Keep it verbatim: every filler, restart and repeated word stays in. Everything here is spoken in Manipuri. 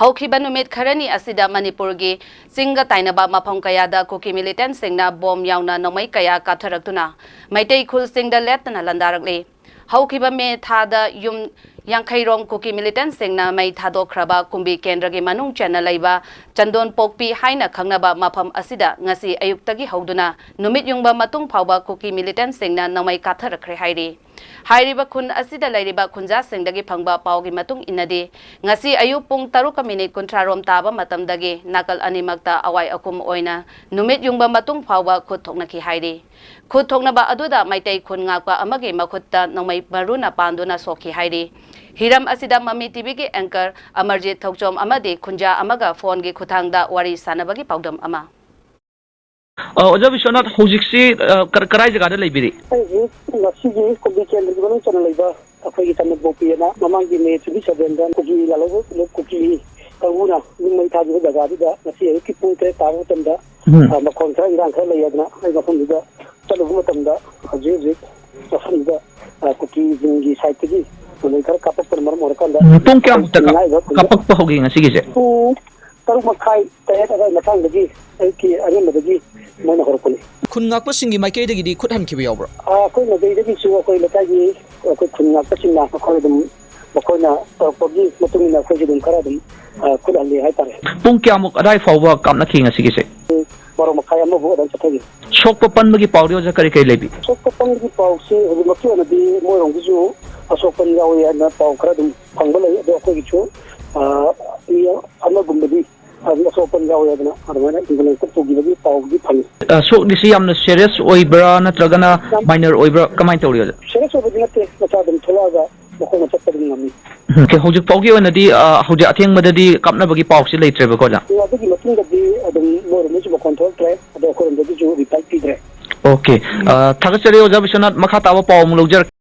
ꯍꯧꯈꯤꯕ ꯅꯨꯃꯤꯠ ꯈꯔꯅꯤ ꯑꯁꯤꯗ ꯃꯅꯤꯄꯨꯔꯒꯤ ꯆꯤꯡꯒ ꯇꯥꯏꯅꯕ ꯃꯐꯝ ꯀꯌꯥꯗ ꯀꯨꯀꯤ ꯃꯤꯂꯤꯇꯦꯟꯁꯤꯡꯅ ꯕꯣꯝ ꯌꯥꯎꯅ ꯅꯣꯡꯃꯩ ꯀꯌꯥ ꯀꯥꯞꯊꯔꯛꯇꯨꯅ ꯃꯩꯇꯩ ꯈꯨꯜꯁꯤꯡꯗ ꯂꯦꯞꯇꯅ ꯂꯥꯟꯗꯥꯔꯛꯂꯤ꯫ ꯍꯧꯈꯤꯕ ꯃꯦ ꯊꯥꯗ ꯌꯨꯝ ꯌꯥꯡꯈꯩ ꯔꯣꯝ ꯀꯨꯀꯤ ꯃꯤꯂꯤꯇꯦꯟꯁꯤꯡꯅ ꯃꯩ ꯊꯥꯗꯣꯛꯈ꯭ꯔꯕ ꯀꯨꯝꯕꯤ ꯀꯦꯟꯗ꯭ꯔꯒꯤ ꯃꯅꯨꯡ ꯆꯟꯅ ꯂꯩꯕ ꯆꯟꯗꯣꯟ ꯄꯣꯛꯄꯤ ꯍꯥꯏꯅ ꯈꯪꯅꯕ ꯃꯐꯝ ꯑꯁꯤꯗ ꯉꯁꯤ ꯑꯌꯨꯛꯇꯒꯤ ꯍꯧꯗꯨꯅ ꯅꯨꯃꯤꯠ ꯌꯨꯡꯕ ꯃꯇꯨꯡ ꯐꯥꯎꯕ ꯀꯨꯀꯤ ꯃꯤꯂꯤꯇꯦꯟꯁꯤꯡꯅ ꯅꯣꯡꯃꯩ ꯀꯥꯞꯊꯔꯛꯈ꯭ꯔꯦ ꯍꯥꯏꯔꯤ꯫ ꯍꯥꯏꯔꯤꯕ ꯈꯨꯟ ꯑꯁꯤꯗ ꯂꯩꯔꯤꯕ ꯈꯨꯟꯖꯥꯁꯤꯡꯗꯒꯤ ꯐꯪꯕ ꯄꯥꯎꯒꯤ ꯃꯇꯨꯡ ꯏꯟꯅꯗꯤ, ꯉꯁꯤ ꯑꯌꯨꯛ ꯄꯨꯡ ꯇꯔꯨꯛꯀ ꯃꯤꯅꯤꯠ ꯀꯨꯟꯊ꯭ꯔꯥ ꯔꯣꯝ ꯇꯥꯕ ꯃꯇꯝꯗꯒꯤ ꯅꯥꯀꯜ ꯑꯅꯤꯃꯛꯇ ꯑꯋꯥꯏ ꯑꯈꯨꯝ ꯑꯣꯏꯅ ꯅꯨꯃꯤꯠ ꯌꯨꯡꯕ ꯃꯇꯨꯡ ꯐꯥꯎꯕ ꯈꯨꯠ ꯊꯣꯛꯅꯈꯤ ꯍꯥꯏꯔꯤ꯫ ꯈꯨꯠ ꯊꯣꯛꯅꯕ ꯑꯗꯨꯗ ꯃꯩꯇꯩ ꯈꯨꯟ ꯉꯥꯛꯄ ꯑꯃꯒꯤ ꯃꯈꯨꯠꯇ ꯅꯣꯡꯃꯩ ꯃꯔꯨꯅ ꯄꯥꯟꯗꯨꯅ ꯁꯣꯛꯈꯤ ꯍꯥꯏꯔꯤ꯫ ꯍꯤꯔꯝ ꯑꯁꯤꯗ ꯃꯃꯤ ꯇꯤꯚꯤꯒꯤ ꯑꯦꯡꯀꯔ ꯑꯃꯔꯖꯤꯠ ꯊꯧꯆꯣꯝ ꯑꯃꯗꯤ ꯈꯨꯟꯖꯥ ꯑꯃꯒ ꯐꯣꯟꯒꯤ ꯈꯨꯠꯊꯥꯡꯗ ꯋꯥꯔꯤ ꯁꯥꯟꯅꯕꯒꯤ ꯄꯥꯎꯗꯝ ꯑꯃ꯫ ꯑ, ꯑꯣꯖꯥ ꯕꯤꯁ꯭ꯋꯥꯅꯥꯊ, ꯍꯧꯖꯤꯛꯁꯤ, ꯑ, ꯀ-, ꯀꯔꯥꯏ ꯖꯒꯥꯗ ꯂꯩꯕꯤꯔꯤ? ꯑꯩ ꯍꯧꯖꯤꯛ ꯉꯁꯤꯒꯤ ꯀꯨꯝꯕꯤ ꯀꯦꯟꯗ꯭ꯔꯒꯤ ꯃꯅꯨꯡ ꯆꯟꯅ ꯂꯩꯕ ꯑꯩꯈꯣꯏꯒꯤ ꯆꯟꯗꯣꯟ ꯄꯣꯛꯄꯤ ꯑꯅ ꯃꯃꯥꯡꯒꯤ ꯃꯦ twenty sevenꯗ ꯀꯨꯀꯤ ꯂꯥꯂꯣꯡ ꯀꯨꯀꯤ ꯀꯥꯡꯕꯨꯅ ꯌꯨꯝ ꯃꯩ ꯊꯥꯈꯤꯕ ꯖꯒꯥꯗꯨꯗ ꯉꯁꯤ ꯑꯌꯨꯛꯀꯤ ꯄꯨꯡ ꯇꯔꯦꯠ ꯇꯥꯕ ꯃꯇꯝꯗ, ꯎꯝ꯫ ꯑ, ꯃꯈꯣꯟ ꯈꯔ ꯏꯔꯥꯡ ꯈꯔ ꯂꯩ ꯍꯥꯏꯗꯅ ꯑꯩ ꯃꯐꯝꯗꯨꯗ ꯆꯠꯂꯨꯕ ꯃꯇꯝꯗ ꯍꯧꯖꯤꯛ ꯍꯧꯖꯤꯛ ꯃꯐꯝꯗꯨꯗ, ꯑ, ꯀꯨꯀꯤꯁꯤꯡꯒꯤ ꯁꯥꯏꯠꯇꯒꯤ ꯅꯣꯡꯃꯩ ꯈꯔ ꯀꯥꯞꯄꯛꯄꯅ ꯃꯔꯝ ꯑꯣꯏꯔꯀꯥꯟꯗ ꯎꯝ, ꯄꯨꯡ ꯀꯌꯥꯃꯨꯛꯇ ꯑꯩꯈꯣꯏ ꯀꯥꯞ-, ꯉꯥꯏꯕ ꯈꯨꯟꯗ ꯀꯥꯞꯄꯛꯄ ꯍꯧꯒꯦ ꯉꯁꯤꯒꯤꯁꯦ? ꯄꯨꯡ ꯇꯔꯨꯛ ꯃꯈꯥꯏ, ꯇꯔꯦꯠ ꯑꯗꯨꯋꯥꯏ ꯃꯇꯥꯡꯗꯒꯤ ꯑꯌꯨꯛꯀꯤ ꯑꯉꯟꯕꯗꯒꯤ ꯃꯣꯏꯅ ꯍꯧꯔꯛꯄꯅꯤ꯫ ꯈꯨꯟ ꯉꯥꯛꯄꯁꯤꯡꯒꯤ ꯃꯥꯏꯀꯩꯗꯒꯤꯗꯤ ꯈꯨꯠ ꯍꯟꯈꯤꯕ ꯌꯥꯎꯕ꯭ꯔꯥ? ꯑ, ꯑꯩꯈꯣꯏ ꯃꯥꯏꯀꯩꯗꯒꯤꯁꯨ ꯑꯩꯈꯣꯏ ꯂꯩꯀꯥꯏꯒꯤ ꯑꯩꯈꯣꯏ ꯈꯨꯟ ꯉꯥꯛꯄꯁꯤꯡꯅ ꯑꯩꯈꯣꯏ ꯑꯗꯨꯝ ꯃꯈꯣꯏꯅ ꯇꯧꯔꯛꯄꯒꯤ ꯃꯇꯨꯡ ꯏꯟꯅ ꯑꯩꯈꯣꯏꯁꯨ ꯑꯗꯨꯝ ꯈꯔ ꯑꯗꯨꯝ, ꯑ, ꯈꯨꯠ ꯍꯜꯂꯤ ꯍꯥꯏꯇꯥꯔꯦ꯫ ꯄꯨꯡ ꯀꯌꯥꯃꯨꯛ ꯑꯗꯥꯏ ꯐꯥꯎꯕ ꯀꯥꯞꯅꯈꯤ ꯉꯁꯤꯒꯤꯁꯦ? ꯄꯨꯡ ꯕꯥꯔꯣ ꯃꯈꯥꯏ ꯑꯃ ꯐꯥꯎ ꯑꯗꯨꯝ ꯆꯠꯊꯈꯤ꯫ ꯁꯣꯛꯄ ꯄꯟꯕꯒꯤ ꯄꯥꯎꯗꯤ ꯑꯣꯖꯥ ꯀꯔꯤ ꯀꯔꯤ ꯂꯩꯕꯤ? ꯁꯣꯛꯄ ꯄꯟꯕꯒꯤ ꯄꯥꯎꯁꯤ ꯍꯧꯖꯤꯛꯃꯛꯀꯤ ꯑꯣꯏꯅꯗꯤ ꯃꯣꯏꯔꯣꯝꯒꯤꯁꯨ ꯑꯁꯣꯛ ꯑꯄꯟ ꯌꯥꯎꯏ ꯍꯥꯏꯅ ꯄꯥꯎ ꯈꯔ ꯑꯗꯨꯝ ꯐꯪꯕ ꯂꯩ꯫ ꯑꯗꯣ ꯑꯩꯈꯣꯏꯒꯤꯁꯨ, ꯑ, ꯃꯤ ꯑꯃꯒꯨꯝꯕꯗꯤ ꯑꯗꯨꯝ ꯑꯁꯣꯛ ꯑꯄꯟ ꯌꯥꯎꯏ ꯍꯥꯏꯗꯅ ꯑꯗꯨꯃꯥꯏꯅ ambulance ꯄꯨꯈꯤꯕꯒꯤ ꯄꯥꯎꯗꯤ ꯐꯪꯉꯤ꯫ ꯑ, ꯁꯣꯛꯂꯤꯁꯤ ꯌꯥꯝꯅ serious ꯑꯣꯏꯕ꯭ꯔꯥ ꯅꯠꯇ꯭ꯔꯒꯅ ꯌꯥꯝ minor ꯑꯣꯏꯕ꯭ꯔꯥ? ꯀꯃꯥꯏꯅ ꯇꯧꯔꯤ ꯑꯣꯖꯥ? Serious ꯑꯣꯏꯕꯗꯤ ꯅꯠꯇꯦ, ꯃꯆꯥ ꯑꯗꯨꯝ ꯊꯣꯛꯂꯛꯑꯒ ꯃꯈꯣꯡꯅ ꯆꯠꯄ ꯑꯗꯨꯝ ꯉꯝꯃꯤ꯫ ꯎꯝ, ꯍꯧꯖꯤꯛ ꯐꯥꯎꯒꯤ ꯑꯣꯏꯅꯗꯤ, ꯑ, ꯍꯧꯖꯤꯛ ꯑꯊꯦꯡꯕꯗꯗꯤ ꯀꯥꯞꯅꯕꯒꯤ ꯄꯥꯎꯁꯤ ꯂꯩꯇ꯭ꯔꯦꯕꯀꯣ, ꯑꯣꯖꯥ? ꯑꯗꯨꯒꯤ ꯃꯇꯨꯡꯗꯗꯤ ꯑꯗꯨꯝ ꯃꯣꯏꯔꯣꯝꯗꯒꯤꯁꯨ ꯃꯈꯣꯟ ꯊꯣꯛꯂꯛꯇ꯭ꯔꯦ, ꯑꯗꯣ ꯑꯩꯈꯣꯏꯔꯣꯝꯗꯒꯤꯁꯨ reply ꯄꯤꯗ꯭ꯔꯦ꯫ OK꯫ ꯑ, ꯊꯥꯒꯠꯆꯔꯤ ꯑꯣꯖꯥ ꯕꯤꯁ꯭ꯋꯥꯅꯥꯊ, ꯃꯈꯥ ꯇꯥꯕ ꯄꯥꯎ ꯑꯃꯨꯛ ꯂꯧꯖꯔꯛꯀꯦ꯫